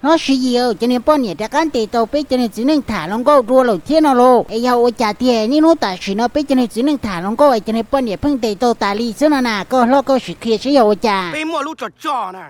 Hlob Siv Yis, cov niag poj niam rov qab ntes tau peb cov niag txiv neej tham hluas nkauj dua lawm thiab no los? Es yog ua cas tiag niaj hnub tam sim no peb cov niag txiv neej tham hluas nkauj es cov niag poj niam pheej ntes tau tas li xwb no na? Koj hlob koj sim qhia seb yog ua cas. Peb muaj lub tso tso na,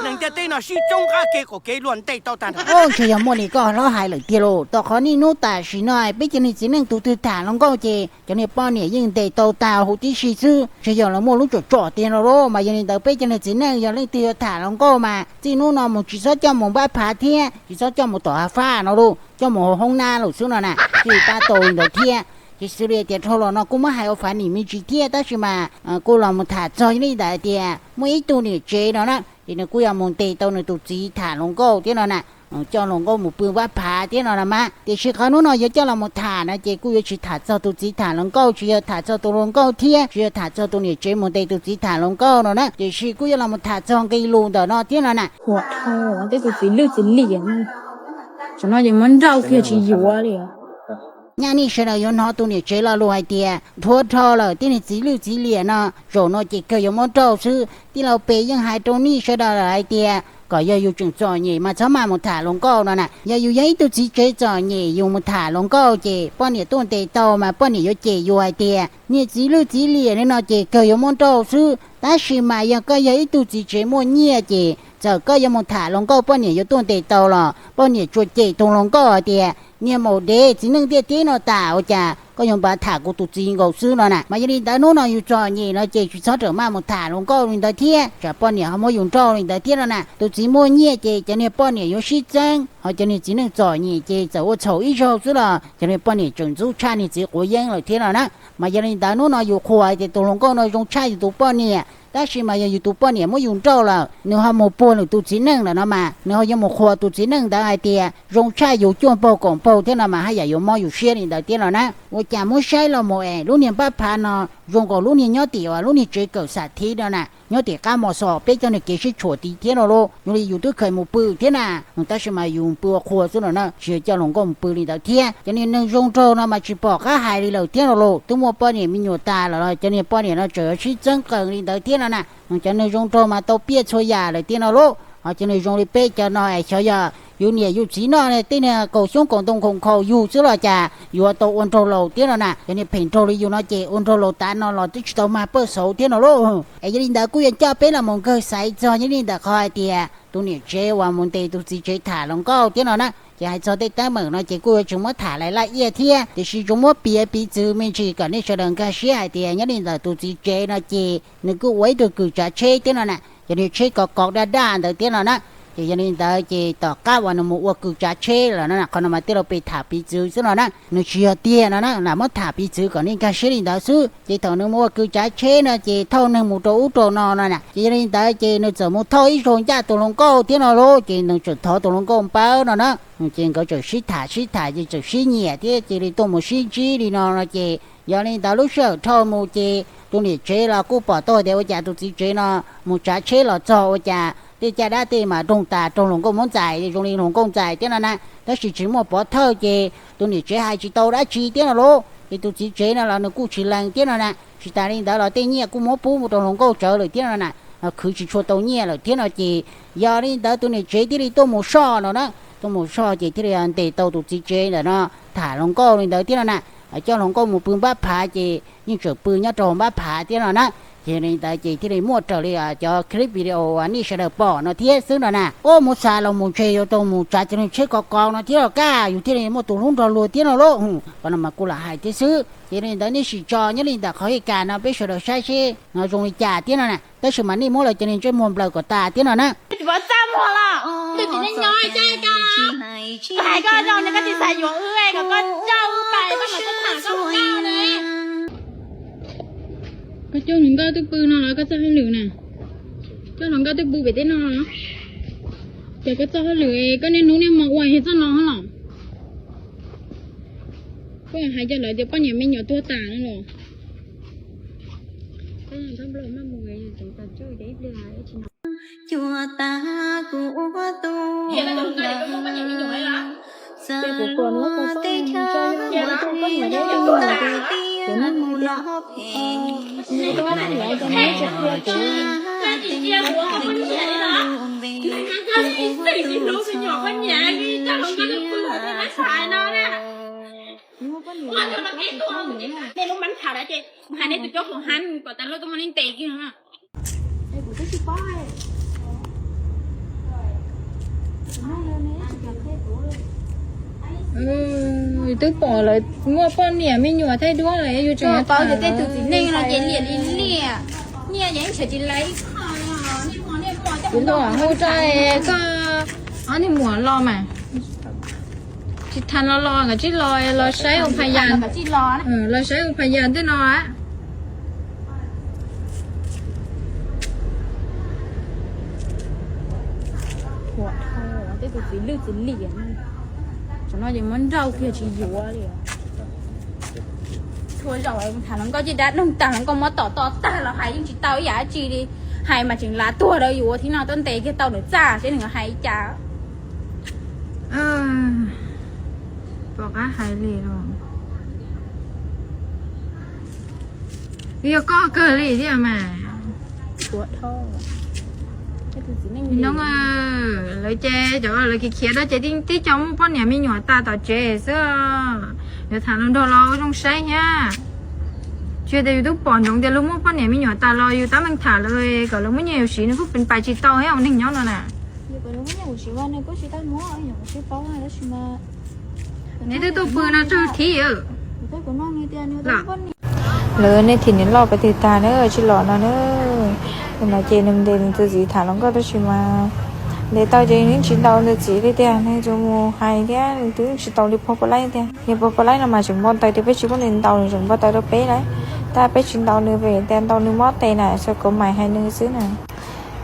neeg ntiaj teb no sib tsoob qab kev qaum kev luag ntes tau tag nrho. Ntshe yog muaj li koj hlob hais lawm tiag lauj. Tom qhov niaj hnub tam sim no peb cov niag txiv neej tus twg tham hluas nkauj ces cov niag poj niam yeej ntes tau tag huv tib si xwb. Ntshe yog lawv muaj lub tso tso tiag no los? Mas yog li ntawd peb cov niag txiv neej yog leej twg yuav tham hluas nkauj mas txij hnub no mus tsis txhob coj mus npab phav thiab tsis txhob coj mus tom hav fab no lauj, coj mus hauv hoob nab lawm xwb no na. Tsis pab tau li ntawd thiab. Ces xws li tias dhau los no kuj muab hais ua fav nim me ntsis thiab, tab sis mas kuj los mus tham txog li ntawd hais tias muaj ib tug niam tsev no na, ces nws kuj yuav mus ntes tau nws tus txiv tham hluas nkauj thiab no na, coj hluas nkauj mus pw npab phav thiab no na mas. Tiam sis qhov hnub no yuav coj los mus tham no ces kuj yuav tsis tham txog tus txiv tham hluas nkauj, tsis yog tham txog tus hluas nkauj thiab tsis yog tham txog tus niam tsev mus ntes tus txiv tham hluas nkauj no na, tiam sis kuj yuav los mus tham txog nqi lus ntawm no thiab no na. Huam dhau, tej tus txiv lwj txiv liam, tam no ces muab nrauj kiag tsis yuav li. Nyaj nej sawv daws yuav hnov tus niam tsev lo lus hais tias dhuav dhau lawm tej niag txiv lwj txiv liam no, zaum no ces kawg yuav muab nrauj xwb. Tij laug Pes yeej hais rau nej sawv daws lawm hais tias kom yog yus tseem txom nyem mas txhob maj mus tham hluas nkauj no na. Yog yus yog ib tug txiv tsev txom nyem yus mus tham hluas nkauj ces poj niam tuaj ntes tau mas poj niam yuav cem yus hais tias niag txiv lwj txiv liam li no ces kawg yuav muab nrauj xwb. Tab sis mas yog koj yog ib tug txiv tsev muaj nyiaj ces txawm koj yuav mus tham hluas nkauj poj niam yuav tuaj ntes tau los poj niam tsuas cem tus hluas nkauj hais tias niag maum dev txiv neej ntiaj teb no tas, ua cas koj yuav npav tham kuv tus txiv nkaus xwb no na. Mas yog li ntawd hnub no yus txom nyem no ces tsis txhob rawm maj mus tham hluas nkauj li ntawd thiab, tsam poj niam ho muab yus nrauj li ntawd thiab no na. Tus txiv muaj nyiaj ces cov niag poj niam yuav sib txeeb, ho cov niag txiv neej txom nyem ces txawm ua txhaum ib zaug xwb los cov niag poj niam tseem ntxub tshaj niag txiv quav yeeb lawm thiab no na. Mas yog li ntawd hnub no yus qhuas hais tias tus hluas nkauj no zoo tshaj yus tus poj niam, tab sis mas yog yus tus poj niam muab yus nrauj lawm, nws ho mus puag nws tus txiv neej lawm no mas nws ho yuav mus qhuas tus txiv neej ntawd hais tias zoo tshaj yus cuaj npaug kaum npaug thiab no mas haj yam yuav mob yus siab li ntawd thiab no na. Ua cas muab saib los mus es lub niag npab phav no zoo nkaus lub niag nyob tim uas lub niag tsev kawm xam thiv no na, nyob tim qab mos xos peb cov niag kev sib tshuam tid thiab no lauj. Zoo li yus twb kheev mus pw thiab na, tab sis mas yus pw ua qhua xwb no na, tsis yog coj hluas nkauj mus pw li ntawd thiab. Cov niag neeg zoo nraug no mas tsis pom qab hais li lawm thiab no lauj. Twb muaj poj niam me nyuam tas lawm los cov niag poj niam no tseem yuav sib txeeb qees li ntawd thiab no na. Cov neeg zoo nraug mas tau piaj txhua yam lawm thiab no lauj. Ho cov neeg zoo li peb cov no es xyov yog yus niam yus txiv noj tej niag kaum xyoob kaum ntoo nkhaus nkhaus yus xwb los cas yuav tau ua nraug laus thiab no na. Cov niag phem nraug li yus no ces ua nraug laus tav no los twb tsis tau mag pawj xauv thiab no lauj. Es yog li ntawd kuj yuav coj peb los mus nkawg xaiv txog nyob li ntawm qhov hais tias tus niam tsev uas mus ntes tus txiv tsev tham hluas nkauj thiab no na. Ces hais txog tej teeb meem no ces kuj yuav tseem muab tham lais laj iaj thiab, tiam sis tsuas muab piav piv txwv me ntsis kom nej sawv daws nkag siab hais tias nyob li ntawm tus txiv tsev no ces nws kuj ua ib tug kws tsav tsheb thiab no na. Cov niag tsheb kov kov daj daj ntawd thiab no na. Ces yog li ntawd ces tom qab uas nws mus ua kws tsav tsheb lawm no, qhov no mas tij laug Pes tham piv txwv xwb no na, nws tsis yog tiag no na, lam muab tham piv txwv kom nej nkag siab li ntawd xwb. Ces thaum nws mus ua kws tsav tsheb no ces thauj neeg mus rau ub rau no no na. Ces yog li ntawd ces nws txawm mus thauj ib zaug ncaj tus hluas nkauj thiab no lauj, ces nws txawm thov tus hluas nkauj npawb no na. Ces nkawd txawm sib tham sib tham ces txawm sib nyiam thiab cia li tuaj mus sib ntsib li no no ces yog li ntawd lub sij hawm dhau mus ces tus niam tsev los kuj pom tau tias ua cas tus txiv tsev no mus tsav tsheb los txog ua cas tej caj dab tej mas doog tas raug hluas nkauj muab ntxais, zoo li hluas nkauj ntxais thiab no na. Tab sis tsis muaj pov thawj ces tus niam tsev hais tsis tau dab tsi thiab no lauj. Ces tus txiv tsev no los nws kuj tsis lees thiab no na. Tsis tas li ntawd los tej nyiaj kuj muab pub mus rau hluas nkauj tsawv lawm thiab no na, khwv tsis tshua tau nyiaj lawm thiab no ces yog li ntawd tus niam tsev thiaj li tuaj mus soj no na. Tuaj mus soj ces thiaj li ntes tau tus txiv tsev ntawm no tham hluas nkauj li ntawd thiab no na. Coj hluas nkauj mus pw npab phav ces yeej tseem pw nyob rau npab phav thiab no na. Ces li ntawd ces thiaj li muaj raws li cov clip video uas nej sawv daws pom no thiab xwb no na. Ub, mus xav los mus ntshe yuav tau mus tsav cov niag tsheb kov kov no thiab los kaj, yus thiaj li muaj tus hlub nrog luag thiab no lauj. Qhov no mas kuj lam hais thiab xwb. Ces li ntawd nej sim tso nyob li ntawm qhov hej kas no peb sawv daws saib seb no zoo li cas thiab no na. Tab sis mas nej muab lawv cov niag ntsej muag nplawm kom tas thiab no na. Koj coj hluas nkauj twb pw no los koj txoj hauj lwm na? Coj hluas nkauj twb pw pem teb no los? Ces koj txoj hauj lwm, koj niaj hnub niaj hmo ua yog txoj no los? Koj hais cov lawv tias poj niam me nyuam tuag tas no los? Cuag tas kuv ua tus ntawd, txawm luag teb chaws muab kuv poj niam rau kuv tiag, kuv mus no phem, kuv poj niam ces muab tsis qhia kuv, kuv ua tus Nyiam li coj hluas nkauj tus pw hauv tej mab xais no na. Nej lub mab tham lawm ces kuv hais nej tus coj hluas hab kom tas luaj tuaj muaj neeg ntes kiag no. Twb pom lawv muaj poj niam me nyuam thaij duab lawm yus tseem paub tias tej tus txiv neej no ces liam li liam, nyiaj yeej tsis laiv ib qho li. Kuv tuaj hu rau koj ob niag muam los mas, tsis tham los los nkawd tsis los, los saib ua phas yas, los saib ua phas yas tej no a. Huam dhau tej tus txiv lwj txiv liam, tsam no ces muab nrauj kiag tsis yuav li. Txhua zaus tham hluas nkauj cij dab neeg tag hluas nkauj muab tom to tag los hais yeej tsis tau ib yam dab tsi li. Hais mas tseem lav tuag rau yus ua thib no tuaj ntes kiag tau nws txaj seb nws hais li cas. Pom qab hais li los, yog koj kawg li thiab mas. Noo, lawv ces cov lawv khiav khiav dab ces tib co muaj poj niam me nyuam tas tom tsev xwb. Yuav tham hluas nraug los zoo saib thiab. Tsis tias yus twb pom ntsoov tias luag muaj poj niam me nyuam tas los yus tab meeg tham lawm kom lawv muab nyiaj yus siv nws kuj pais tsis tau thiab ua neeg nyob no na. Neb twb tuaj pw no tsawg thib. Lawv nej thim niam loj pais twg tag na tsis los no na. No ces nws ntes nws tus txiv tham hluas nkauj tab sis mas ntes tau ces nws tsis ntaus nws txiv li tiag, nws tsuas mus hais thiab nws twb tsis tau li pog pov laib tiag. Niag pog pov laib no mas tseem npau taws tias peb tsis muab nws ntaus, nws tseem npau taws rau peb lawm. Tab peb tsis ntaus nws vim tias ntaus nws mob tes na, xav kom mais hais nws xwb na.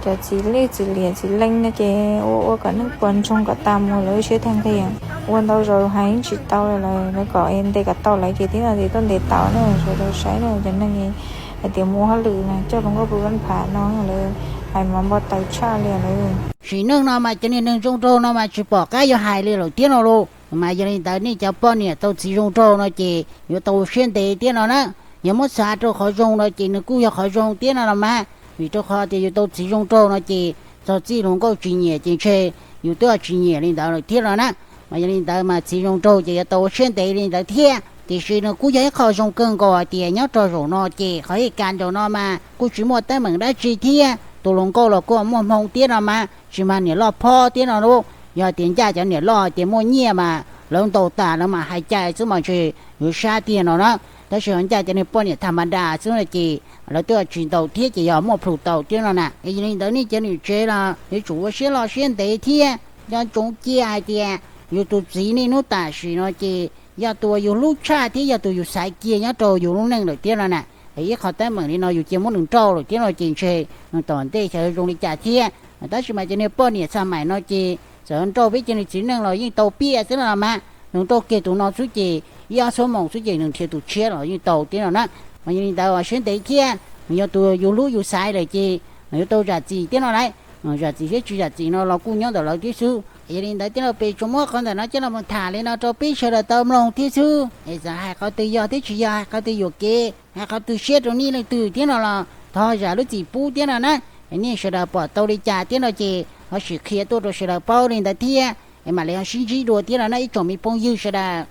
Cov txiv lwj txiv liam txiv leej no ces ua ua kom neeg puas ntsoog kom tas mus lawv siab tag nqis. Ua ntau zaus hais tsis tau lawm, lawv kom ntes kom tau lawv ces tib no ces tuaj ntes tau na, sawv daws saib na cov neeg hais tias muaj hauj lwm na coj hluas nkauj pw pab phav no lawv hais mas npau taws tshaj li lawm. Sim neej no mas cov niag neeg zoo nraug no mas tsis pom qab yuav hais li lawm thiab no lauj. Mas yog li ntawd nej cov poj niam tau txiv zoo nraug no ces yuav tau ua siab ntev thiab no na. Yog muab xav rau qhov zoo no ces nws kuj yog qhov zoo thiab no los mas, vim rau qhov tias yus tau txiv zoo nraug no ces txog txij hluas nkauj tsis nyiam ces ntshe yus twb tsis nyiam li ntawd lawm thiab no na. Mas yog li ntawd mas txiv zoo nraug ces yuav tau ua siab ntev li ntawd thiab. Tiam sis nws kuj yog ib qho zoo kawg nkaus hais tias nyob rau zaum no ces qhov ib kas nraum no mas kuj tsis muaj teeb meem dab tsi thiab, tus hluas nkauj los kuj muaj hmoo thiab no mas, tsis mag niam loj phob thiab no lauj. Yog tias ncaj cov niam loj tias muaj nyiaj mas lawv ntaus tas lawv mam hais cai xwb mas ntshe yuav sab tiag no na. Tab sis ho ncaj cov niag poj niam tham ma das xwb no ces lawv twb tsis ntaus thiab ces yog muaj plhus tau thiab no na. Es yog li ntawd nej cov niam tsev los yuav tsum ua siab loj siab ntev thiab nco ntsoov cia hais tias yus tus txiv niaj hnub tam sim no ces yog tus uas yus hlub tshaj thiab yog tus yus xaiv kiag nyob rau yus lub neej lawm thiab no na. Es ib qho teeb meem li no yus cia muab nws nrauj lawm thiab no ces ntshe nws tom ntej xyov zoo li cas thiab. Tab sis mas cov niag poj niam txaj maim no ces txawm nrauj peb cov niag txiv neej los yeej tau piaj xwb no los mas, nws nrauj kiag tus no xwb ces ib ob xuab moos xwb ces nws nrhiav tus tshiab los yeej tau thiab no na. Mas yog li ntawd siab ntev thiab, nws yog tus yus hlub yus xaiv lawm ces nws yuav tau zam txim thiab no lauj. Zam txim thiab tsis zam txim no los kuj nyob ntawm lawv thiab xwb. Yog li ntawd thiab los peb tsuas muab qhov ntawm no coj los mus tham li no rau peb sawv daws tau mloog thiab xwb. Es txawm hais qhov twg yog thiab tsis yog, hais qhov twg yuam kev, hais qhov twg siab rau nej leej twg thiab no los thov zam lub txim pub thiab no na. Es nej sawv daws pom tau li cas thiab no ces ho sim qhia tuaj rau sawv daws paub li ntawd thiab, es mam li ho sib ntsib dua thiab no na ib tsoom me phooj ywg sawv daws.